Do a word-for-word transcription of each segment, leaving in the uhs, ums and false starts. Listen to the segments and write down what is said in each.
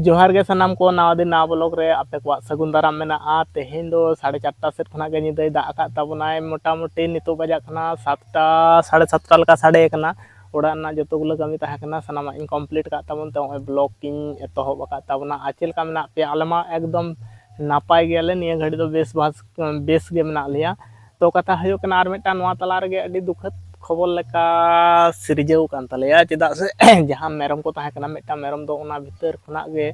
ᱡᱚᱦᱟᱨ ᱜᱮ ᱥᱟᱱᱟᱢ ᱠᱚ, ᱱᱟᱣᱟ ᱫᱤᱱ ᱱᱟᱣᱟ ᱵᱞᱚᱜ ᱨᱮ ᱟᱯᱮ ᱠᱚᱣᱟᱜ ᱥᱟᱹᱜᱩᱱ ᱫᱟᱨᱟᱢ ᱢᱮᱱᱟᱜᱼᱟ᱾ ᱛᱮᱦᱮᱧ ᱫᱚ ᱥᱟᱲᱮ ᱪᱟᱨᱴᱟ ᱥᱮᱫ ᱠᱷᱚᱱᱟᱜ ᱜᱮ ᱧᱤᱫᱟᱹᱭ ᱫᱟᱜ ᱟᱠᱟᱫ ᱛᱟᱵᱚᱱᱟᱭ᱾ ᱢᱚᱴᱟᱢᱩᱴᱤ ᱱᱤᱛᱚᱜ ᱵᱟᱡᱟᱜ ᱠᱟᱱᱟ ᱥᱟᱛᱴᱟ, ᱥᱟᱲᱮ ᱥᱟᱛᱴᱟ ᱞᱮᱠᱟ ᱥᱟᱰᱮ ᱠᱟᱱᱟ᱾ ᱚᱲᱟᱜ ᱨᱮᱱᱟᱜ ᱡᱚᱛᱚ ᱜᱩᱞᱟᱹ ᱠᱟᱹᱢᱤ ᱛᱟᱦᱮᱸ ᱠᱟᱱᱟ, ᱥᱟᱱᱟᱢᱟᱜ ᱤᱧ ᱠᱚᱢᱯᱞᱤᱴ ᱟᱠᱟᱫ ᱛᱟᱵᱚᱱ ᱛᱮ ᱱᱚᱜᱼᱚᱭ ᱵᱞᱚᱜ ᱤᱧ ᱮᱛᱚᱦᱚᱵ ᱟᱠᱟᱫ ᱛᱟᱵᱚᱱᱟ᱾ ᱟᱨ ᱪᱮᱫ ᱞᱮᱠᱟ ᱢᱮᱱᱟᱜ ᱯᱮᱭᱟ? ᱟᱞᱮ ᱢᱟ ᱮᱠᱫᱚᱢ ᱱᱟᱯᱟᱭ ᱜᱮᱭᱟᱞᱮ ᱱᱤᱭᱟᱹ ᱜᱷᱟᱹᱲᱤᱡ ᱫᱚ, ᱵᱮᱥ ᱵᱷᱟᱥ ᱵᱮᱥ ᱜᱮ ᱢᱮᱱᱟᱜ ᱞᱮᱭᱟ᱾ ᱛᱚ ᱠᱟᱛᱷᱟ ᱦᱩᱭᱩᱜ ᱠᱟᱱᱟ, ᱟᱨ ᱢᱤᱫᱴᱟᱝ ᱱᱚᱣᱟ ᱛᱟᱞᱟ ᱨᱮᱜᱮ ᱟᱹᱰᱤ ᱫᱩᱠᱷᱟᱹᱛ ᱠᱷᱚᱵᱚᱨ ᱞᱮᱠᱟ ᱥᱤᱨᱡᱟᱹᱣ ᱠᱟᱱ ᱛᱟᱞᱮᱭᱟ, ᱪᱮᱫᱟᱜ ᱥᱮ ᱡᱟᱦᱟᱸ ᱢᱮᱨᱚᱢ ᱠᱚ ᱛᱟᱦᱮᱸ ᱠᱟᱱᱟ, ᱢᱤᱫᱴᱟᱝ ᱢᱮᱨᱚᱢ ᱫᱚ ᱚᱱᱟ ᱵᱷᱤᱛᱟᱹᱨ ᱠᱷᱚᱱᱟᱜ ᱜᱮ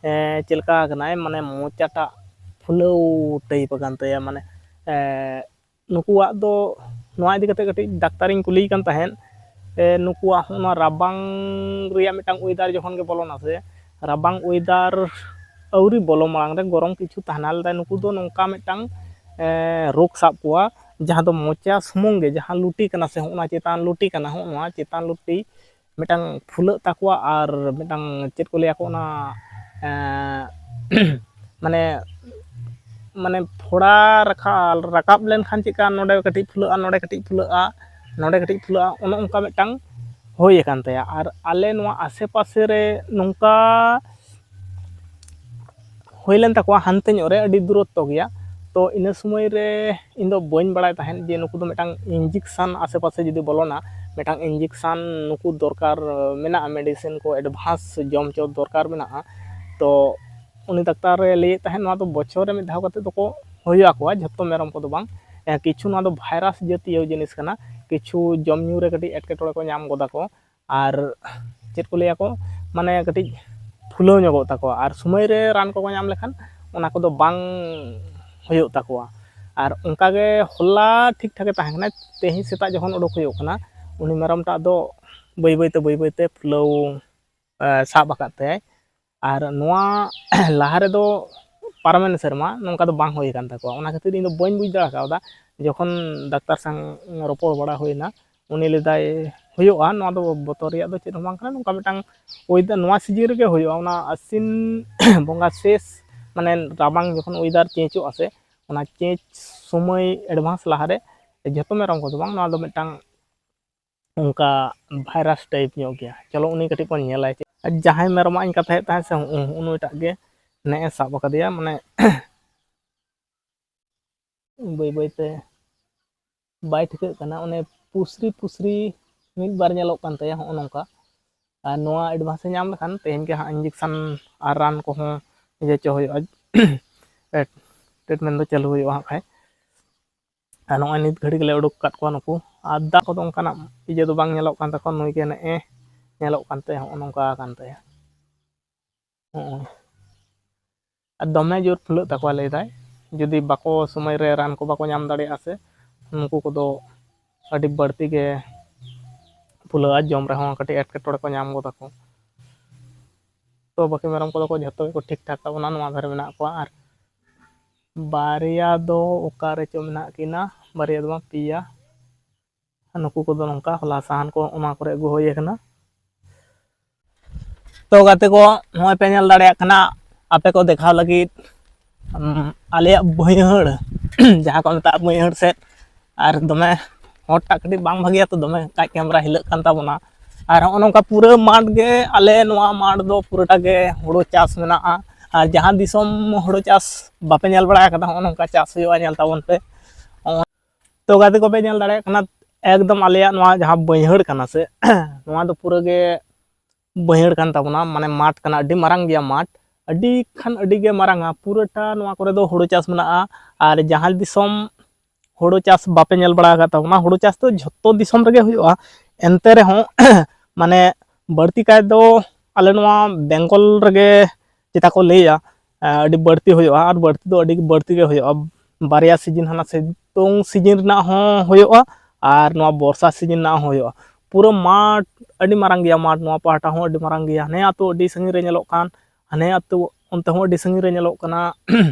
ᱮᱸ, ᱪᱮᱫ ᱞᱮᱠᱟ ᱟᱠᱟᱱᱟᱭ, ᱢᱟᱱᱮ ᱢᱚᱪᱟᱴᱟᱜ ᱯᱷᱩᱞᱟᱹᱣ ᱴᱟᱭᱤᱯ ᱟᱠᱟᱱ ᱛᱟᱭᱟ᱾ ᱢᱟᱱᱮ ᱮᱸ, ᱱᱩᱠᱩᱣᱟᱜ ᱫᱚ ᱱᱚᱣᱟ ᱤᱫᱤ ᱠᱟᱛᱮ ᱠᱟᱹᱴᱤᱡ ᱰᱟᱠᱛᱟᱨᱤᱧ ᱠᱩᱞᱤᱭᱮ ᱠᱟᱱ ᱛᱟᱦᱮᱸᱫ᱾ ᱮ, ᱱᱩᱠᱩᱣᱟᱜ ᱦᱚᱸ ᱱᱚᱣᱟ ᱨᱟᱵᱟᱝ ᱨᱮᱭᱟᱜ ᱢᱤᱫᱴᱟᱝ ᱚᱭᱮᱫᱟᱨ ᱡᱚᱠᱷᱚᱱ ᱜᱮ ᱵᱚᱞᱚᱱᱟ ᱥᱮ, ᱨᱟᱵᱟᱝ ᱚᱭᱮᱫᱟᱨ ᱟᱹᱣᱨᱤ ᱵᱚᱞᱚ ᱢᱟᱲᱟᱝ ᱨᱮ ᱜᱚᱨᱚᱢ ᱠᱤᱪᱷᱩ ᱛᱟᱦᱮᱱᱟ ᱞᱮᱫᱟᱭ, ᱱᱩᱠᱩ ᱫᱚ ᱱᱚᱝᱠᱟ ᱢᱤᱫᱴᱟᱝ ᱮ, ᱨᱳᱜᱽ ᱥᱟᱵ ᱠᱚᱣᱟ, ᱡᱟᱦᱟᱸ ᱫᱚ ᱢᱚᱪᱟ ᱥᱩᱢᱩᱝ ᱜᱮ, ᱡᱟᱦᱟᱸ ᱞᱩᱴᱤ ᱠᱟᱱᱟ ᱥᱮ, ᱦᱚᱸᱜᱼᱚ ᱱᱚᱣᱟ ᱪᱮᱛᱟᱱ ᱞᱩᱴᱤ ᱠᱟᱱᱟ, ᱦᱚᱸᱜᱼᱚ ᱱᱚᱣᱟ ᱪᱮᱛᱟᱱ ᱞᱩᱴᱤ ᱢᱤᱫᱴᱟᱝ ᱯᱷᱩᱞᱟᱹᱜ ᱛᱟᱠᱚᱣᱟ᱾ ᱟᱨ ᱢᱤᱫᱴᱟᱝ ᱪᱮᱫ ᱠᱚ ᱞᱟᱹᱭᱟ ᱠᱚ, ᱚᱱᱟ ᱮᱸ, ᱢᱟᱱᱮ ᱢᱟᱱᱮ ᱯᱷᱚᱲᱟ ᱨᱟᱠᱟᱵ ᱨᱟᱠᱟᱵ ᱞᱮᱱᱠᱷᱟᱱ ᱪᱮᱫᱠᱟ ᱱᱚᱰᱮ ᱠᱟᱹᱴᱤᱡ ᱯᱷᱩᱞᱟᱹᱜᱼᱟ, ᱱᱚᱰᱮ ᱠᱟᱹᱴᱤᱡ ᱯᱷᱩᱞᱟᱹᱜᱼᱟ, ᱱᱚᱰᱮ ᱠᱟᱹᱴᱤᱡ ᱯᱷᱩᱞᱟᱹᱜᱼᱟ, ᱚᱱᱮ ᱚᱱᱠᱟ ᱢᱤᱫᱴᱟᱝ ᱦᱩᱭ ᱟᱠᱟᱱ ᱛᱟᱭᱟ᱾ ᱟᱨ ᱟᱞᱮ ᱱᱚᱣᱟ ᱟᱥᱮ ᱯᱟᱥᱮ ᱨᱮ ᱱᱚᱝᱠᱟ ᱦᱩᱭ ᱞᱮᱱ ᱛᱟᱠᱚᱣᱟ, ᱦᱟᱱᱛᱮ ᱧᱚᱜ ᱨᱮ, ᱟᱹᱰᱤ ᱫᱩᱨᱚᱛᱛᱚ ᱜᱮᱭᱟ᱾ ᱛᱚ ᱤᱱᱟᱹ ᱥᱚᱢᱚᱭ ᱨᱮ ᱤᱧ ᱫᱚ ᱵᱟᱹᱧ ᱵᱟᱲᱟᱭ ᱛᱟᱦᱮᱸᱫ ᱡᱮ ᱱᱩᱠᱩ ᱫᱚ ᱢᱤᱫᱴᱟᱝ ᱤᱧᱡᱮᱠᱥᱟᱱ ᱟᱥᱮ ᱯᱟᱥᱮ ᱡᱩᱫᱤ ᱵᱚᱞᱚᱱᱟ, ᱢᱤᱫᱴᱟᱝ ᱤᱧᱡᱮᱠᱥᱟᱱ ᱱᱩᱠᱩ ᱫᱚᱨᱠᱟᱨ ᱢᱮᱱᱟᱜᱼᱟ, ᱢᱮᱰᱤᱥᱤᱱ ᱠᱚ ᱮᱰᱵᱷᱟᱱᱥ ᱡᱚᱢ ᱦᱚᱪᱚ ᱫᱚᱨᱠᱟᱨ ᱢᱮᱱᱟᱜᱼᱟ᱾ ᱛᱚ ᱩᱱᱤ ᱰᱟᱠᱛᱟᱨ ᱮ ᱞᱟᱹᱭᱮᱫ ᱛᱟᱦᱮᱸᱫ, ᱱᱚᱣᱟ ᱫᱚ ᱵᱚᱪᱷᱚᱨ ᱨᱮ ᱢᱤᱫ ᱫᱷᱟᱣ ᱠᱟᱛᱮ ᱫᱚᱠᱚ ᱦᱩᱭ ᱟᱠᱚᱣᱟ ᱡᱷᱚᱛᱚ ᱢᱮᱨᱚᱢ ᱠᱚᱫᱚ ᱵᱟᱝ᱾ ᱮ, ᱠᱤᱪᱷᱩ ᱱᱚᱣᱟ ᱫᱚ ᱵᱷᱟᱭᱨᱟᱥ ᱡᱟᱹᱛᱤᱭᱚ ᱡᱤᱱᱤᱥ ᱠᱟᱱᱟ, ᱠᱤᱪᱷᱩ ᱡᱚᱢ ᱧᱩ ᱨᱮ ᱠᱟᱹᱴᱤᱡ ᱮᱴᱠᱮᱴᱚᱬᱮ ᱠᱚ ᱧᱟᱢ ᱜᱚᱫᱟ ᱠᱚ, ᱟᱨ ᱪᱮᱫ ᱠᱚ ᱞᱟᱹᱭᱟ ᱠᱚ, ᱢᱟᱱᱮ ᱠᱟᱹᱴᱤᱡ ᱯᱷᱩᱞᱟᱹᱣ ᱧᱚᱜᱚᱜ ᱛᱟᱠᱚᱣᱟ, ᱟᱨ ᱥᱚᱢᱚᱭ ᱨᱮ ᱨᱟᱱ ᱠᱚᱠᱚ ᱧᱟᱢ ᱞᱮᱠᱷᱟᱱ ᱚᱱᱟ ᱠᱚᱫᱚ ᱵᱟᱝ ᱦᱩᱭᱩᱜ ᱛᱟᱠᱚᱣᱟ᱾ ᱟᱨ ᱚᱱᱠᱟ ᱜᱮ ᱦᱚᱞᱟ ᱴᱷᱤᱠ ᱴᱷᱟᱠᱮ ᱛᱟᱦᱮᱸ ᱠᱟᱱᱟ, ᱛᱮᱦᱮᱧ ᱥᱮᱛᱟᱜ ᱡᱚᱠᱷᱚᱱ ᱩᱰᱩᱠ ᱦᱩᱭᱩᱜ ᱠᱟᱱᱟ, ᱩᱱᱤ ᱢᱮᱨᱚᱢ ᱴᱟᱜ ᱫᱚ ᱵᱟᱹᱭ ᱵᱟᱹᱭ ᱛᱮ, ᱵᱟᱹᱭ ᱵᱟᱹᱭ ᱛᱮ ᱯᱷᱩᱞᱟᱹᱣ, ᱮ, ᱥᱟᱵ ᱟᱠᱟᱫ ᱛᱟᱭᱟᱭ᱾ ᱟᱨ ᱱᱚᱣᱟ ᱞᱟᱦᱟ ᱨᱮᱫᱚ ᱯᱟᱨᱚᱢᱮᱱ ᱥᱮᱨᱢᱟ ᱱᱚᱝᱠᱟ ᱫᱚ ᱵᱟᱝ ᱦᱩᱭ ᱟᱠᱟᱱ ᱛᱟᱠᱚᱣᱟ᱾ ᱚᱱᱟ ᱠᱷᱟᱹᱛᱤᱨ ᱤᱧ ᱫᱚ ᱵᱟᱹᱧ ᱵᱩᱡᱽ ᱫᱟᱲᱮ ᱠᱟᱣᱫᱟ᱾ ᱡᱚᱠᱷᱚᱱ ᱰᱟᱠᱛᱟᱨ ᱥᱟᱶ ᱨᱚᱯᱚᱲ ᱵᱟᱲᱟ ᱦᱩᱭᱱᱟ, ᱩᱱᱤ ᱞᱟᱹᱭᱫᱟᱭ, "ᱦᱩᱭᱩᱜᱼᱟ, ᱱᱚᱣᱟ ᱫᱚ ᱵᱚᱛᱚᱨ ᱨᱮᱭᱟᱜ ᱫᱚ ᱪᱮᱫ ᱦᱚᱸ ᱵᱟᱝ ᱠᱟᱱᱟ, ᱱᱚᱝᱠᱟ ᱢᱤᱫᱴᱟᱝ ᱚᱭᱮᱫᱟᱨ ᱱᱚᱣᱟ ᱥᱤᱡᱤᱱ ᱨᱮᱜᱮ ᱦᱩᱭᱩᱜᱼᱟ, ᱚᱱᱟ ᱟᱥᱤᱱ ᱵᱚᱸᱜᱟ ᱥᱮᱥ, ᱢᱟᱱᱮ ᱨᱟᱵᱟᱝ ᱡᱚᱠᱷᱚᱱ ᱚᱭᱮᱫᱟᱨ ᱪᱮᱧᱡᱚᱜᱼᱟ ᱥᱮ, ᱚᱱᱟ ᱪᱮᱧᱡᱽ ᱥᱚᱢᱚᱭ ᱮᱰᱵᱷᱟᱱᱥ ᱞᱟᱦᱟᱨᱮ ᱡᱷᱚᱛᱚ ᱢᱮᱨᱚᱢ ᱠᱚᱫᱚ ᱵᱟᱝ, ᱱᱚᱣᱟ ᱫᱚ ᱢᱤᱫᱴᱟᱝ ᱚᱱᱠᱟ ᱵᱷᱟᱭᱨᱟᱥ ᱴᱟᱭᱤᱯ ᱧᱚᱜ ᱜᱮᱭᱟ᱾ ᱪᱚᱞᱚ ᱩᱱᱤ ᱠᱟᱹᱴᱤᱡ ᱵᱚᱱ ᱧᱮᱞᱟᱭ ᱪᱮᱫ᱾ ᱡᱟᱦᱟᱸᱭ ᱢᱮᱨᱚᱢᱟᱜ ᱤᱧ ᱠᱟᱛᱷᱟᱭᱮᱫ ᱛᱟᱦᱮᱸᱫ ᱥᱮ, ᱩᱱᱩᱭᱴᱟᱜ ᱜᱮ ᱱᱮᱜᱼᱮ ᱥᱟᱵ ᱟᱠᱟᱫᱮᱭᱟ, ᱢᱟᱱᱮ ᱵᱟᱹᱭ ᱵᱟᱹᱭᱛᱮ ᱵᱟᱭ ᱴᱷᱤᱠᱟᱹᱜ ᱠᱟᱱᱟ᱾ ᱚᱱᱮ ᱯᱩᱥᱨᱤ ᱯᱩᱥᱨᱤ ᱢᱤᱫ ᱵᱟᱨ ᱧᱮᱞᱚᱜ ᱠᱟᱱ ᱛᱟᱭᱟ, ᱦᱚᱸᱜᱼᱚ ᱱᱚᱝᱠᱟ᱾ ᱟᱨ ᱱᱚᱣᱟ advance ᱮ ᱧᱟᱢ ᱞᱮᱠᱷᱟᱱ ᱛᱮᱦᱮᱧ ᱜᱮ ᱦᱟᱸᱜ injection ᱟᱨ ᱨᱟᱱ ᱠᱚᱦᱚᱸ ᱤᱭᱟᱹ ᱦᱚᱪᱚ ᱦᱩᱭᱩᱜᱼᱟ, treatment ᱫᱚ ᱪᱟᱹᱞᱩ ᱦᱩᱭᱩᱜᱼᱟ ᱦᱟᱸᱜ ᱠᱷᱟᱡ᱾ ᱟᱨ ᱱᱚᱜᱼᱚᱭ ᱱᱤᱛ ᱜᱷᱟᱹᱲᱤᱡ ᱜᱮᱞᱮ ᱩᱰᱩᱠ ᱟᱠᱟᱫ ᱠᱚᱣᱟ ᱱᱩᱠᱩ᱾ ᱟᱨ ᱫᱟᱜ ᱠᱚᱫᱚ ᱚᱱᱠᱟᱱᱟᱜ ᱤᱭᱟᱹ ᱫᱚ ᱵᱟᱝ ᱧᱮᱞᱚᱜ ᱠᱟᱱ ᱛᱟᱠᱚᱣᱟ, ᱱᱩᱭ ᱜᱮ ᱱᱮᱜᱼᱮ ᱧᱮᱞᱚᱜ ᱠᱟᱱ ᱛᱟᱭᱟ, ᱦᱚᱸᱜᱼᱚ ᱱᱚᱝᱠᱟ ᱟᱠᱟᱱ ᱛᱟᱭᱟ᱾ ᱦᱚᱸᱜᱼᱚᱭ᱾ ᱟᱨ ᱫᱚᱢᱮ ᱡᱳᱨ ᱯᱷᱩᱞᱟᱹᱜ ᱛᱟᱠᱚᱣᱟ ᱞᱟᱹᱭᱫᱟᱭ, ᱡᱩᱫᱤ ᱵᱟᱠᱚ ᱥᱚᱢᱚᱭ ᱨᱮ ᱨᱟᱱ ᱠᱚ ᱵᱟᱠᱚ ᱧᱟᱢ ᱫᱟᱲᱮᱭᱟᱜᱼᱟ ᱥᱮ, ᱱᱩᱠᱩ ᱠᱚᱫᱚ ᱟᱹᱰᱤ ᱵᱟᱹᱲᱛᱤ ᱜᱮ ᱯᱷᱩᱞᱟᱹᱜᱼᱟ, ᱡᱚᱢ ᱨᱮᱦᱚᱸ ᱠᱟᱹᱴᱤᱡ ᱮᱴᱠᱮᱴᱚᱬᱮ ᱠᱚ ᱧᱟᱢ ᱜᱚᱫᱟ ᱠᱚ᱾ ᱛᱚ ᱵᱟᱹᱠᱤ ᱢᱮᱨᱚᱢ ᱠᱚᱫᱚ ᱠᱚ ᱡᱷᱚᱛᱚ ᱜᱮᱠᱚ ᱴᱷᱤᱠ ᱴᱷᱟᱠ ᱛᱟᱵᱚᱱᱟ, ᱱᱚᱣᱟ ᱫᱷᱟᱨᱮ ᱢᱮᱱᱟᱜ ᱠᱚᱣᱟ᱾ ᱟᱨ ᱵᱟᱨᱭᱟ ᱫᱚ ᱚᱠᱟ ᱨᱮᱪᱚ ᱢᱮᱱᱟᱜ ᱠᱤᱱᱟ, ᱵᱟᱨᱭᱟ ᱫᱚ ᱵᱟᱝ, ᱯᱮᱭᱟ᱾ ᱱᱩᱠᱩ ᱠᱚᱫᱚ ᱱᱚᱝᱠᱟ ᱦᱚᱞᱟ ᱥᱟᱦᱟᱱ ᱠᱚ ᱚᱱᱟ ᱠᱚᱨᱮ ᱟᱹᱜᱩ ᱦᱩᱭ ᱟᱠᱟᱱᱟ᱾ ᱛᱚ ᱜᱟᱛᱮ ᱠᱚ, ᱱᱚᱜᱼᱚᱭ ᱯᱮ ᱧᱮᱞ ᱫᱟᱲᱮᱭᱟᱜ ᱠᱟᱱᱟ, ᱟᱯᱮ ᱠᱚ ᱫᱮᱠᱷᱟᱣ ᱞᱟᱹᱜᱤᱫ, ᱩᱢ, ᱟᱞᱮᱭᱟᱜ ᱵᱟᱹᱭᱦᱟᱹᱲ, ᱡᱟᱦᱟᱸ ᱠᱚ ᱢᱮᱛᱟᱜᱼᱟ ᱵᱟᱹᱭᱦᱟᱹᱲ ᱥᱮᱫ, ᱟᱨ ᱫᱚᱢᱮ ᱦᱚᱨᱴᱟᱜ ᱠᱟᱹᱴᱤᱡ ᱵᱟᱝ ᱵᱷᱟᱹᱜᱤᱭᱟ, ᱛᱚ ᱫᱚᱢᱮ ᱠᱟᱡ camera ᱦᱤᱞᱟᱹᱜ ᱠᱟᱱ ᱛᱟᱵᱚᱱᱟ᱾ ᱟᱨ ᱦᱚᱸᱜᱼᱚ ᱱᱚᱝᱠᱟ ᱯᱩᱨᱟᱹ ᱢᱟᱴᱷ ᱜᱮ, ᱟᱞᱮ ᱱᱚᱣᱟ ᱢᱟᱴᱷ ᱫᱚ ᱯᱩᱨᱟᱹᱴᱟ ᱜᱮ ᱦᱩᱲᱩ ᱪᱟᱥ ᱢᱮᱱᱟᱜᱼᱟ᱾ ᱟᱨ ᱡᱟᱦᱟᱸ ᱫᱤᱥᱚᱢ ᱦᱩᱲᱩ ᱪᱟᱥ ᱵᱟᱯᱮ ᱧᱮᱞ ᱵᱟᱲᱟ ᱟᱠᱟᱫᱟ, ᱦᱚᱸᱜᱼᱚ ᱱᱚᱝᱠᱟ ᱪᱟᱥ ᱦᱩᱭᱩᱜᱼᱟ, ᱧᱮᱞ ᱛᱟᱵᱚᱱ ᱯᱮ᱾ ᱛᱚ ᱜᱟᱛᱮ ᱠᱚᱯᱮ ᱧᱮᱞ ᱫᱟᱲᱮᱭᱟᱜ ᱠᱟᱱᱟ, ᱮᱠᱫᱚᱢ ᱟᱞᱮᱭᱟᱜ ᱱᱚᱣᱟ ᱡᱟᱦᱟᱸ ᱵᱟᱹᱭᱦᱟᱹᱲ ᱠᱟᱱᱟ ᱥᱮ, ᱱᱚᱣᱟ ᱫᱚ ᱯᱩᱨᱟᱹ ᱜᱮ ᱵᱟᱹᱭᱦᱟᱹᱲ ᱠᱟᱱ ᱛᱟᱵᱚᱱᱟ, ᱢᱟᱱᱮ ᱢᱟᱴᱷ ᱠᱟᱱᱟ, ᱟᱹᱰᱤ ᱢᱟᱨᱟᱝ ᱜᱮᱭᱟ ᱢᱟᱴᱷ, ᱟᱹᱰᱤ ᱠᱷᱟᱱ ᱟᱹᱰᱤ ᱜᱮ ᱢᱟᱨᱟᱝᱟ᱾ ᱯᱩᱨᱟᱹᱴᱟ ᱱᱚᱣᱟ ᱠᱚᱨᱮ ᱫᱚ ᱦᱩᱲᱩ ᱪᱟᱥ ᱢᱮᱱᱟᱜᱼᱟ᱾ ᱟᱨ ᱡᱟᱦᱟᱸ ᱫᱤᱥᱚᱢ ᱦᱩᱲᱩ ᱪᱟᱥ ᱵᱟᱯᱮ ᱧᱮᱞ ᱵᱟᱲᱟ ᱟᱠᱟᱫ ᱛᱟᱵᱚᱱᱟ, ᱦᱩᱲᱩ ᱪᱟᱥ ᱫᱚ ᱡᱷᱚᱛᱚ ᱫᱤᱥᱚᱢ ᱨᱮᱜᱮ ᱦᱩᱭᱩᱜᱼᱟ, ᱮᱱᱛᱮ ᱨᱮᱦᱚᱸ ᱢᱟᱱᱮ ᱵᱟᱹᱲᱛᱤ ᱠᱟᱭ ᱫᱚ ᱟᱞᱮ ᱱᱚᱣᱟ ᱵᱮᱝᱜᱚᱞ ᱨᱮᱜᱮ ᱡᱮᱴᱟ ᱠᱚ ᱞᱟᱹᱭᱟ, ᱟᱹᱰᱤ ᱵᱟᱹᱲᱛᱤ ᱦᱩᱭᱩᱜᱼᱟ᱾ ᱟᱨ ᱵᱟᱹᱲᱛᱤ ᱫᱚ ᱟᱹᱰᱤ ᱵᱟᱹᱲᱛᱤ ᱜᱮ ᱦᱩᱭᱩᱜᱼᱟ, ᱵᱟᱨᱭᱟ ᱥᱤᱡᱤᱱ, ᱦᱟᱱᱟ ᱥᱤᱛᱩᱝ ᱥᱤᱡᱤᱱ ᱨᱮᱱᱟᱜ ᱦᱚᱸ ᱦᱩᱭᱩᱜᱼᱟ ᱟᱨ ᱱᱚᱣᱟ ᱵᱚᱨᱥᱟ ᱥᱤᱡᱤᱱ ᱨᱮᱱᱟᱜ ᱦᱚᱸ ᱦᱩᱭᱩᱜᱼᱟ᱾ ᱯᱩᱨᱟᱹ ᱢᱟᱴᱷ ᱟᱹᱰᱤ ᱢᱟᱨᱟᱝ ᱜᱮᱭᱟ, ᱢᱟᱴᱷ ᱱᱚᱣᱟ ᱯᱟᱦᱴᱟ ᱦᱚᱸ ᱟᱹᱰᱤ ᱢᱟᱨᱟᱝ ᱜᱮᱭᱟ, ᱦᱟᱱᱮ ᱟᱹᱛᱩ ᱟᱹᱰᱤ ᱥᱟᱺᱜᱤᱧ ᱨᱮ ᱧᱮᱞᱚᱜ ᱠᱟᱱ, ᱦᱟᱱᱮ ᱟᱹᱛᱩ ᱚᱱᱛᱮ ᱦᱚᱸ ᱟᱹᱰᱤ ᱥᱟᱺᱜᱤᱧ ᱨᱮ ᱧᱮᱞᱚᱜ ᱠᱟᱱᱟ᱾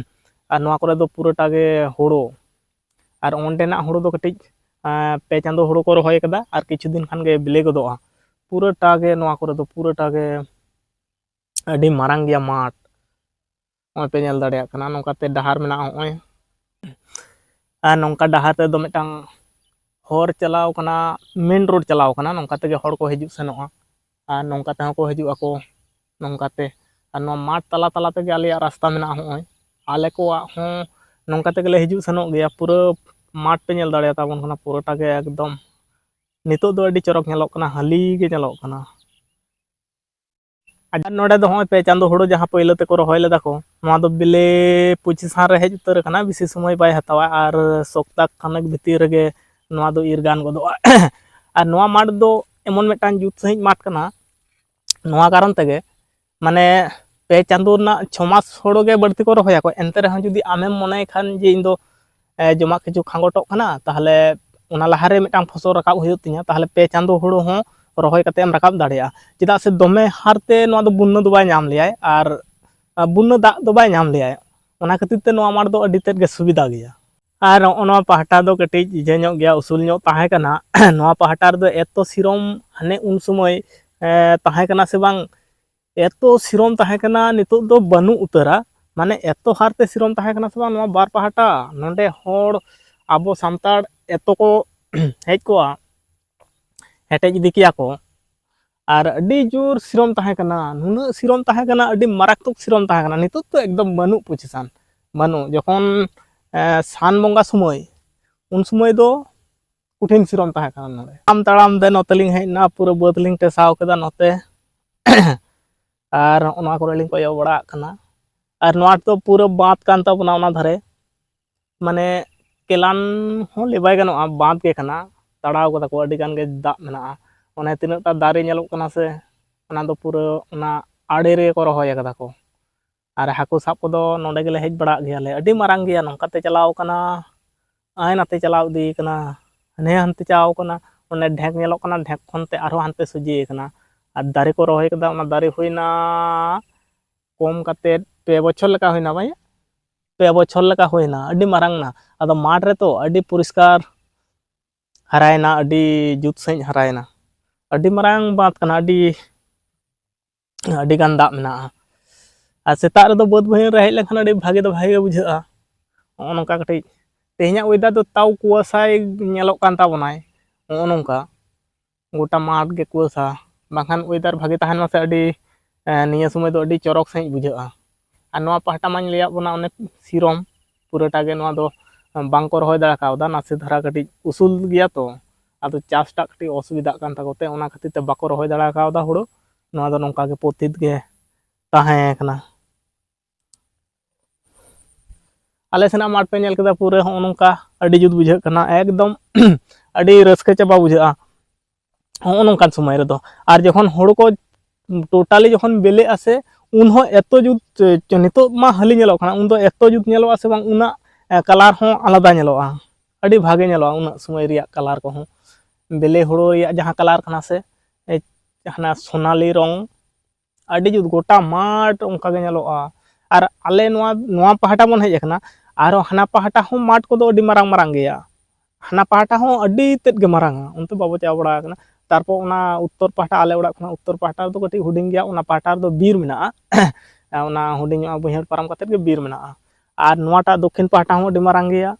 ᱟᱨ ᱱᱚᱣᱟ ᱠᱚᱨᱮ ᱫᱚ ᱯᱩᱨᱟᱹᱴᱟ ᱜᱮ ᱦᱳᱲᱳ, ᱟᱨ ᱚᱸᱰᱮᱱᱟᱜ ᱦᱳᱲᱳ ᱫᱚ ᱠᱟᱹᱴᱤᱡ, ᱮᱸ, ᱯᱮ ᱪᱟᱸᱫᱳ ᱦᱳᱲᱳ ᱠᱚ ᱨᱚᱦᱚᱭ ᱠᱟᱫᱟ, ᱟᱨ ᱠᱤᱪᱷᱩ ᱫᱤᱱ ᱠᱷᱟᱱ ᱜᱮ ᱵᱤᱞᱤ ᱜᱚᱫᱚᱜᱼᱟ᱾ ᱯᱩᱨᱟᱹᱴᱟ ᱜᱮ ᱱᱚᱣᱟ ᱠᱚᱨᱮ ᱫᱚ ᱯᱩᱨᱟᱹᱴᱟ ᱜᱮ ᱟᱹᱰᱤ ᱢᱟᱨᱟᱝ ᱜᱮᱭᱟ ᱢᱟᱴᱷ᱾ ᱱᱚᱜᱼᱚᱭ ᱯᱮ ᱧᱮᱞ ᱫᱟᱲᱮᱭᱟᱜ ᱠᱟᱱᱟ, ᱱᱚᱝᱠᱟᱛᱮ ᱰᱟᱦᱟᱨ ᱢᱮᱱᱟᱜᱼᱟ ᱱᱚᱜᱼᱚᱭ᱾ ᱟᱨ ᱱᱚᱝᱠᱟ ᱰᱟᱦᱟᱨ ᱛᱮᱫᱚ ᱢᱤᱫᱴᱟᱝ ᱦᱚᱨ ᱪᱟᱞᱟᱣ ᱠᱟᱱᱟ, main road ᱪᱟᱞᱟᱣ ᱠᱟᱱᱟ, ᱱᱚᱝᱠᱟ ᱛᱮᱜᱮ ᱦᱚᱲ ᱠᱚ ᱦᱤᱡᱩᱜ ᱥᱮᱱᱚᱜᱼᱟ᱾ ᱟᱨ ᱱᱚᱝᱠᱟ ᱛᱮᱦᱚᱸ ᱠᱚ ᱦᱤᱡᱩᱜ ᱟᱠᱚ, ᱱᱚᱝᱠᱟᱛᱮ᱾ ᱟᱨ ᱱᱚᱣᱟ ᱢᱟᱴᱷ ᱛᱟᱞᱟ ᱛᱟᱞᱟ ᱛᱮᱜᱮ ᱟᱞᱮᱭᱟᱜ ᱨᱟᱥᱛᱟ ᱢᱮᱱᱟᱜᱼᱟ᱾ ᱦᱚᱸᱜᱼᱚᱭ ᱟᱞᱮ ᱠᱚᱣᱟᱜ ᱦᱚᱸ ᱱᱚᱝᱠᱟ ᱛᱮᱜᱮᱞᱮ ᱦᱤᱡᱩᱜ ᱥᱮᱱᱚᱜ ᱜᱮᱭᱟ᱾ ᱯᱩᱨᱟᱹ ᱢᱟᱴᱷ ᱯᱮ ᱧᱮᱞ ᱫᱟᱲᱮᱭᱟᱛᱟ ᱵᱚᱱ ᱠᱟᱱᱟ, ᱯᱩᱨᱟᱹᱴᱟ ᱜᱮ ᱮᱠᱫᱚᱢ ᱱᱤᱛᱚᱜ ᱫᱚ ᱟᱹᱰᱤ ᱪᱚᱨᱚᱠ ᱧᱮᱞᱚᱜ ᱠᱟᱱᱟ, ᱦᱟᱹᱞᱤ ᱜᱮ ᱧᱮᱞᱚᱜ ᱠᱟᱱᱟ᱾ ᱟᱨ ᱱᱚᱰᱮ ᱫᱚ ᱦᱚᱸᱜᱼᱚᱭ ᱯᱮ ᱪᱟᱸᱫᱚ ᱦᱩᱲᱩ ᱡᱟᱦᱟᱸ ᱯᱳᱭᱞᱳ ᱛᱮᱠᱚ ᱨᱚᱦᱚᱭ ᱞᱮᱫᱟ ᱠᱚ, ᱱᱚᱣᱟ ᱫᱚ ᱵᱮᱞᱮ ᱯᱚᱸᱪᱤᱥ ᱥᱟᱱ ᱨᱮ ᱦᱮᱡ ᱩᱛᱟᱹᱨ ᱟᱠᱟᱱᱟ, ᱵᱮᱥᱤ ᱥᱚᱢᱚᱭ ᱵᱟᱭ ᱦᱟᱛᱟᱣᱟ ᱟᱨ ᱥᱚᱯᱛᱟ ᱠᱷᱟᱱᱮᱠ ᱵᱷᱤᱛᱤᱨ ᱨᱮᱜᱮ ᱱᱚᱣᱟ ᱫᱚ ᱤᱨ ᱜᱟᱱ ᱜᱚᱫᱚᱜᱼᱟ᱾ ᱟᱨ ᱱᱚᱣᱟ ᱢᱟᱴᱷ ᱫᱚ ᱮᱢᱚᱱ ᱢᱤᱫᱴᱟᱝ ᱡᱩᱛ ᱥᱟᱺᱦᱤᱡ ᱢᱟᱴᱷ ᱠᱟᱱᱟ, ᱱᱚᱣᱟ ᱠᱟᱨᱚᱱ ᱛᱮᱜᱮ ᱢᱟᱱᱮ ᱯᱮ ᱪᱟᱸᱫᱚ ᱨᱮᱱᱟᱜ ᱪᱷᱚ ᱢᱟᱥ ᱦᱳᱲᱳ ᱜᱮ ᱵᱟᱹᱲᱛᱤ ᱠᱚ ᱨᱚᱦᱚᱭᱟᱠᱚ᱾ ᱮᱱᱛᱮ ᱨᱮᱦᱚᱸ ᱡᱩᱫᱤ ᱟᱢᱮᱢ ᱢᱚᱱᱮᱭ ᱠᱷᱟᱱ ᱡᱮ ᱤᱧ ᱫᱚ, ᱮ, ᱡᱚᱢᱟᱜ ᱠᱤᱪᱷᱩ ᱠᱷᱟᱸᱜᱚᱴᱚᱜ ᱠᱟᱱᱟ, ᱛᱟᱦᱚᱞᱮ ᱚᱱᱟ ᱞᱟᱦᱟᱨᱮ ᱢᱤᱫᱴᱟᱝ ᱯᱷᱚᱥᱚᱞ ᱨᱟᱠᱟᱵ ᱦᱩᱭᱩᱜ ᱛᱤᱧᱟᱹ, ᱛᱟᱦᱚᱞᱮ ᱯᱮ ᱪᱟᱸᱫᱚ ᱦᱳᱲᱳ ᱦᱚᱸ ᱨᱚᱦᱚᱭ ᱠᱟᱛᱮ ᱮᱢ ᱨᱟᱠᱟᱵ ᱫᱟᱲᱮᱭᱟᱜᱼᱟ᱾ ᱪᱮᱫᱟᱜ ᱥᱮ ᱫᱚᱢᱮ ᱦᱟᱨᱛᱮ ᱱᱚᱣᱟ ᱫᱚ ᱵᱩᱱᱱᱟᱹ ᱫᱚ ᱵᱟᱭ ᱧᱟᱢ ᱞᱮᱭᱟᱭ, ᱟᱨ, ᱟ, ᱵᱩᱱᱱᱟᱹ ᱫᱟᱜ ᱫᱚ ᱵᱟᱭ ᱧᱟᱢ ᱞᱮᱭᱟᱭ᱾ ᱚᱱᱟ ᱠᱷᱟᱹᱛᱤᱨ ᱛᱮ ᱱᱚᱣᱟ ᱢᱟᱴᱷ ᱫᱚ ᱟᱹᱰᱤ ᱛᱮᱫ ᱜᱮ ᱥᱩᱵᱤᱫᱷᱟ ᱜᱮᱭᱟ᱾ ᱟᱨ ᱱᱚᱜᱼᱚ ᱱᱚᱣᱟ ᱯᱟᱦᱴᱟ ᱫᱚ ᱠᱟᱹᱴᱤᱡ ᱤᱡᱟᱹ ᱧᱚᱜ ᱜᱮᱭᱟ, ᱩᱥᱩᱞ ᱧᱚᱜ ᱛᱟᱦᱮᱸ ᱠᱟᱱᱟ᱾ ᱱᱚᱣᱟ ᱯᱟᱦᱴᱟ ᱨᱮᱫᱚ ᱮᱛᱚ ᱥᱤᱨᱚᱢ, ᱦᱟᱱᱮ ᱩᱱ ᱥᱚᱢᱚᱭ, ᱮ, ᱛᱟᱦᱮᱸ ᱠᱟᱱᱟ ᱥᱮ ᱵᱟᱝ, ᱮᱛᱚ ᱥᱤᱨᱚᱢ ᱛᱟᱦᱮᱸ ᱠᱟᱱᱟ, ᱱᱤᱛᱚᱜ ᱫᱚ ᱵᱟᱹᱱᱩᱜ ᱩᱛᱟᱹᱨᱟ᱾ ᱢᱟᱱᱮ ᱮᱛᱚ ᱦᱟᱨᱛᱮ ᱥᱤᱨᱚᱢ ᱛᱟᱦᱮᱸ ᱠᱟᱱᱟ ᱥᱮ ᱵᱟᱝ, ᱱᱚᱣᱟ ᱵᱟᱨ ᱯᱟᱦᱴᱟ ᱱᱚᱰᱮ ᱦᱚᱲ, ᱟᱵᱚ ᱥᱟᱱᱛᱟᱲ ᱮᱛᱚ ᱠᱚ ᱦᱮᱡ ᱠᱚᱜᱼᱟ, ᱦᱮᱴᱮᱡ ᱤᱫᱤ ᱠᱮᱭᱟ ᱠᱚ᱾ ᱟᱨ ᱟᱹᱰᱤ ᱡᱳᱨ ᱥᱤᱨᱚᱢ ᱛᱟᱦᱮᱸ ᱠᱟᱱᱟ, ᱱᱩᱱᱟᱹᱜ ᱥᱤᱨᱚᱢ ᱛᱟᱦᱮᱸ ᱠᱟᱱᱟ, ᱟᱹᱰᱤ ᱢᱟᱨᱟᱠᱛᱚᱠ ᱥᱤᱨᱚᱢ ᱛᱟᱦᱮᱸ ᱠᱟᱱᱟ᱾ ᱱᱤᱛᱚᱜ ᱫᱚ ᱮᱠᱫᱚᱢ ᱵᱟᱹᱱᱩᱜ ᱯᱚᱡᱤᱥᱟᱱ, ᱵᱟᱹᱱᱩᱜ᱾ ᱡᱚᱠᱷᱚᱱ, ᱮ, ᱥᱟᱱ ᱵᱚᱸᱜᱟ ᱥᱚᱢᱚᱭ, ᱩᱱ ᱥᱚᱢᱚᱭ ᱫᱚ ᱠᱚᱴᱷᱤᱱ ᱥᱤᱨᱚᱢ ᱛᱟᱦᱮᱸ ᱠᱟᱱᱟ ᱱᱚᱰᱮ᱾ ᱛᱟᱲᱟᱢ ᱛᱟᱲᱟᱢ ᱛᱮ ᱱᱚᱛᱮ ᱞᱤᱧ ᱦᱮᱡ ᱮᱱᱟ, ᱯᱩᱨᱟᱹ ᱵᱟᱹᱫᱽ ᱞᱤᱧ ᱴᱮᱥᱟᱣ ᱠᱮᱫᱟ ᱱᱚᱛᱮ᱾ ᱟᱨ ᱚᱱᱟ ᱠᱚᱨᱮ ᱞᱤᱧ ᱠᱚᱭᱚᱜ ᱵᱟᱲᱟᱜ ᱠᱟᱱᱟ᱾ ᱟᱨ ᱱᱚᱣᱟ ᱫᱚ ᱯᱩᱨᱟᱹ ᱵᱟᱸᱫᱽ ᱠᱟᱱ ᱛᱟᱵᱚᱱᱟ ᱚᱱᱟ ᱫᱷᱟᱨᱮ, ᱢᱟᱱᱮ ᱠᱮᱞᱟᱱ ᱦᱚᱸ ᱞᱟᱹᱭ ᱵᱟᱭ ᱜᱟᱱᱚᱜᱼᱟ, ᱵᱟᱸᱫᱽ ᱜᱮ ᱠᱟᱱᱟ᱾ ᱛᱟᱲᱟᱣ ᱠᱟᱫᱟ ᱠᱚ, ᱟᱹᱰᱤ ᱜᱟᱱ ᱜᱮ ᱫᱟᱜ ᱢᱮᱱᱟᱜᱼᱟ᱾ ᱚᱱᱮ ᱛᱤᱱᱟᱹᱜ ᱴᱟ ᱫᱟᱨᱮ ᱧᱮᱞᱚᱜ ᱠᱟᱱᱟ ᱥᱮ, ᱚᱱᱟ ᱫᱚ ᱯᱩᱨᱟᱹ ᱚᱱᱟ ᱟᱲᱮ ᱨᱮᱜᱮ ᱠᱚ ᱨᱚᱦᱚᱭ ᱠᱟᱫᱟ ᱠᱚ᱾ ᱟᱨ ᱦᱟᱹᱠᱩ ᱥᱟᱵ ᱠᱚᱫᱚ ᱱᱚᱰᱮ ᱜᱮᱞᱮ ᱦᱮᱡ ᱵᱟᱲᱟᱜ ᱜᱮᱭᱟᱞᱮ᱾ ᱟᱹᱰᱤ ᱢᱟᱨᱟᱝ ᱜᱮᱭᱟ, ᱱᱚᱝᱠᱟᱛᱮ ᱪᱟᱞᱟᱣ ᱠᱟᱱᱟ, ᱟᱭ ᱱᱟᱛᱮ ᱪᱟᱞᱟᱣ ᱤᱫᱤ ᱠᱟᱱᱟ, ᱦᱟᱱᱮ ᱦᱟᱱᱛᱮ ᱪᱟᱞᱟᱣ ᱠᱟᱱᱟ᱾ ᱚᱱᱮ ᱰᱷᱮᱠ ᱧᱮᱞᱚᱜ ᱠᱟᱱᱟ, ᱰᱷᱮᱠ ᱠᱷᱚᱱ ᱛᱮ ᱟᱨᱦᱚᱸ ᱦᱟᱱᱛᱮ ᱥᱚᱡᱷᱮ ᱠᱟᱱᱟ᱾ ᱟᱨ ᱫᱟᱨᱮ ᱠᱚ ᱨᱚᱦᱚᱭ ᱠᱟᱫᱟ, ᱚᱱᱟ ᱫᱟᱨᱮ ᱦᱩᱭᱱᱟ ᱠᱚᱢ ᱠᱟᱛᱮ ᱯᱮ ᱵᱚᱪᱷᱚᱨ ᱞᱮᱠᱟ ᱦᱩᱭᱱᱟ ᱵᱷᱟᱭ, ᱯᱮ ᱵᱚᱪᱷᱚᱨ ᱞᱮᱠᱟ ᱦᱩᱭᱱᱟ᱾ ᱟᱹᱰᱤ ᱢᱟᱨᱟᱝ ᱱᱟ᱾ ᱟᱫᱚ ᱢᱟᱴᱷ ᱨᱮᱛᱚ ᱟᱹᱰᱤ ᱯᱚᱨᱤᱥᱠᱟᱨ ᱦᱟᱨᱟᱭᱮᱱᱟ, ᱟᱹᱰᱤ ᱡᱩᱛ ᱥᱟᱺᱦᱤᱡ ᱦᱟᱨᱟᱭᱮᱱᱟ᱾ ᱟᱹᱰᱤ ᱢᱟᱨᱟᱝ ᱵᱟᱸᱫᱽ ᱠᱟᱱᱟ, ᱟᱹᱰᱤ, ᱟᱹᱰᱤ ᱜᱟᱱ ᱫᱟᱜ ᱢᱮᱱᱟᱜᱼᱟ᱾ ᱟᱨ ᱥᱮᱛᱟᱜ ᱨᱮᱫᱚ ᱵᱟᱹᱫᱽ ᱵᱟᱹᱭᱦᱟᱹᱲ ᱨᱮ ᱦᱮᱡ ᱞᱮᱱᱠᱷᱟᱱ ᱟᱹᱰᱤ ᱵᱷᱟᱜᱮ ᱫᱚ ᱵᱷᱟᱜᱮ ᱜᱮ ᱵᱩᱡᱷᱟᱹᱜᱼᱟ᱾ ᱱᱚᱜᱼᱚ ᱱᱚᱝᱠᱟ ᱠᱟᱹᱴᱤᱡ ᱛᱮᱦᱮᱧᱟᱜ weather ᱫᱚ ᱛᱟᱣ ᱠᱩᱣᱟᱹᱥᱟᱭ ᱧᱮᱞᱚᱜ ᱠᱟᱱ ᱛᱟᱵᱚᱱᱟᱭ᱾ ᱱᱚᱜᱼᱚ ᱱᱚᱝᱠᱟ ᱜᱚᱴᱟ ᱢᱟᱴᱷ ᱜᱮ ᱠᱩᱣᱟᱹᱥᱟ, ᱵᱟᱝᱠᱷᱟᱱ ᱚᱭᱮᱫᱟᱨ ᱵᱷᱟᱜᱮ ᱛᱟᱦᱮᱱ ᱢᱟᱥᱮ ᱟᱹᱰᱤ, ᱮᱸ, ᱱᱤᱭᱟᱹ ᱥᱚᱢᱚᱭ ᱫᱚ ᱟᱹᱰᱤ ᱪᱚᱨᱚᱠ ᱥᱟᱺᱦᱤᱡ ᱵᱩᱡᱷᱟᱹᱜᱼᱟ᱾ ᱟᱨ ᱱᱚᱣᱟ ᱯᱟᱦᱴᱟ ᱢᱟᱧ ᱞᱟᱹᱭᱟᱫ ᱵᱚᱱᱟ, ᱚᱱᱮ ᱥᱤᱨᱚᱢ ᱯᱩᱨᱟᱹᱴᱟ ᱜᱮ ᱱᱚᱣᱟ ᱫᱚ ᱵᱟᱝᱠᱚ ᱨᱚᱦᱚᱭ ᱫᱟᱲᱮ ᱠᱟᱣᱫᱟ, ᱱᱟᱥᱮ ᱫᱷᱟᱨᱟ ᱠᱟᱹᱴᱤᱡ ᱩᱥᱩᱞ ᱜᱮᱭᱟ ᱛᱚ, ᱟᱫᱚ ᱪᱟᱥᱴᱟᱜ ᱠᱟᱹᱴᱤᱡ ᱚᱥᱩᱵᱤᱫᱷᱟᱜ ᱠᱟᱱ ᱛᱟᱠᱚ ᱛᱮ ᱚᱱᱟ ᱠᱷᱟᱹᱛᱤᱨ ᱛᱮ ᱵᱟᱠᱚ ᱨᱚᱦᱚᱭ ᱫᱟᱲᱮ ᱠᱟᱣᱫᱟ ᱦᱩᱲᱩ᱾ ᱱᱚᱣᱟ ᱫᱚ ᱱᱚᱝᱠᱟ ᱜᱮ ᱯᱚᱛᱤᱛ ᱜᱮ ᱛᱟᱦᱮᱸ ᱠᱟᱱᱟ᱾ ᱟᱞᱮ ᱥᱮᱱᱟᱜ ᱢᱟᱴᱷ ᱯᱮ ᱧᱮᱞ ᱠᱮᱫᱟ, ᱯᱩᱨᱟᱹ ᱦᱚᱸᱜᱼᱚ ᱱᱚᱝᱠᱟ ᱟᱹᱰᱤ ᱡᱩᱛ ᱵᱩᱡᱷᱟᱹᱜ ᱠᱟᱱᱟ, ᱮᱠᱫᱚᱢ ᱟᱹᱰᱤ ᱨᱟᱹᱥᱠᱟᱹ ᱪᱟᱵᱟ ᱵᱩᱡᱷᱟᱹᱜᱼᱟ ᱦᱚᱸᱜᱼᱚ ᱱᱚᱝᱠᱟᱱ ᱥᱚᱢᱚᱭ ᱨᱮᱫᱚ᱾ ᱟᱨ ᱡᱚᱠᱷᱚᱱ ᱦᱳᱲᱳ ᱠᱚ totally ᱡᱚᱠᱷᱚᱱ ᱵᱮᱞᱮᱜᱼᱟ ᱥᱮ, ᱩᱱ ᱦᱚᱸ ᱮᱛᱚ ᱡᱩᱛ, ᱱᱤᱛᱚᱜ ᱢᱟ ᱦᱟᱹᱞᱤ ᱧᱮᱞᱚᱜ ᱠᱟᱱᱟ, ᱩᱱ ᱫᱚ ᱮᱛᱚ ᱡᱩᱛ ᱧᱮᱞᱚᱜᱼᱟ ᱥᱮ ᱵᱟᱝ, ᱩᱱᱟᱹᱜ, ᱮ, colour ᱦᱚᱸ ᱟᱞᱟᱫᱟ ᱧᱮᱞᱚᱜᱼᱟ, ᱟᱹᱰᱤ ᱵᱷᱟᱜᱮ ᱧᱮᱞᱚᱜᱼᱟ ᱩᱱᱟᱹᱜ ᱥᱚᱢᱚᱭ ᱨᱮᱭᱟᱜ colour ᱠᱚᱦᱚᱸ᱾ ᱵᱮᱞᱮ ᱦᱳᱲᱳ ᱨᱮᱭᱟᱜ ᱡᱟᱦᱟᱸ colour ᱠᱟᱱᱟ ᱥᱮ, ᱮ, ᱦᱟᱱᱟ ᱥᱳᱱᱟᱞᱤ ᱨᱚᱝ, ᱟᱹᱰᱤ ᱡᱩᱛ ᱜᱚᱴᱟ ᱢᱟᱴᱷ ᱚᱱᱠᱟ ᱜᱮ ᱧᱮᱞᱚᱜᱼᱟ᱾ ᱟᱨ ᱟᱞᱮ ᱱᱚᱣᱟ, ᱱᱚᱣᱟ ᱯᱟᱦᱴᱟ ᱵᱚᱱ ᱦᱮᱡ ᱟᱠᱟᱱᱟ, ᱟᱨᱦᱚᱸ ᱦᱟᱱᱟ ᱯᱟᱦᱴᱟ ᱦᱚᱸ ᱢᱟᱴᱷ ᱠᱚᱫᱚ ᱟᱹᱰᱤ ᱢᱟᱨᱟᱝ ᱢᱟᱨᱟᱝ ᱜᱮᱭᱟ, ᱦᱟᱱᱟ ᱯᱟᱦᱴᱟ ᱦᱚᱸ ᱟᱹᱰᱤ ᱛᱮᱫ ᱜᱮ ᱢᱟᱨᱟᱝᱟ, ᱚᱱᱛᱮ ᱵᱟᱵᱚ ᱪᱟᱞᱟᱣ ᱵᱟᱲᱟ ᱟᱠᱟᱱᱟ᱾ ᱛᱟᱨᱯᱚᱨ ᱚᱱᱟ ᱩᱛᱛᱚᱨ ᱯᱟᱦᱴᱟ, ᱟᱞᱮ ᱚᱲᱟᱜ ᱠᱷᱚᱱᱟᱜ ᱩᱛᱛᱚᱨ ᱯᱟᱦᱴᱟ ᱨᱮᱫᱚ ᱠᱟᱹᱴᱤᱡ ᱦᱩᱰᱤᱧ ᱜᱮᱭᱟ, ᱚᱱᱟ ᱯᱟᱦᱴᱟ ᱨᱮᱫᱚ ᱵᱤᱨ ᱢᱮᱱᱟᱜᱼᱟ᱾ ᱚᱱᱟ ᱦᱩᱰᱤᱧᱚᱜᱼᱟ ᱵᱟᱹᱭᱦᱟᱹᱲ ᱯᱟᱨᱚᱢ ᱠᱟᱛᱮᱫ ᱜᱮ ᱵᱤᱨ ᱢᱮᱱᱟᱜᱼᱟ᱾ ᱟᱨ ᱱᱚᱣᱟᱴᱟᱜ ᱫᱚᱠᱠᱷᱤᱱ ᱯᱟᱦᱴᱟ ᱦᱚᱸ ᱟᱹᱰᱤ ᱢᱟᱨᱟᱝ ᱜᱮᱭᱟ,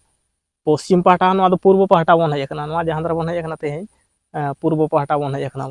ᱯᱚᱥᱪᱤᱢ ᱯᱟᱦᱴᱟ ᱦᱚᱸ, ᱱᱚᱣᱟ ᱫᱚ ᱯᱩᱨᱵᱚ ᱯᱟᱦᱴᱟ ᱵᱚᱱ ᱦᱮᱡ ᱟᱠᱟᱱᱟ, ᱱᱚᱣᱟ ᱡᱟᱦᱟᱸ ᱫᱷᱟᱨᱮ ᱵᱚᱱ ᱦᱮᱡ ᱟᱠᱟᱱᱟ ᱛᱮᱦᱮᱧ, ᱮ, ᱯᱩᱨᱵᱚ ᱯᱟᱦᱴᱟ ᱵᱚᱱ ᱦᱮᱡ ᱟᱠᱟᱱᱟ᱾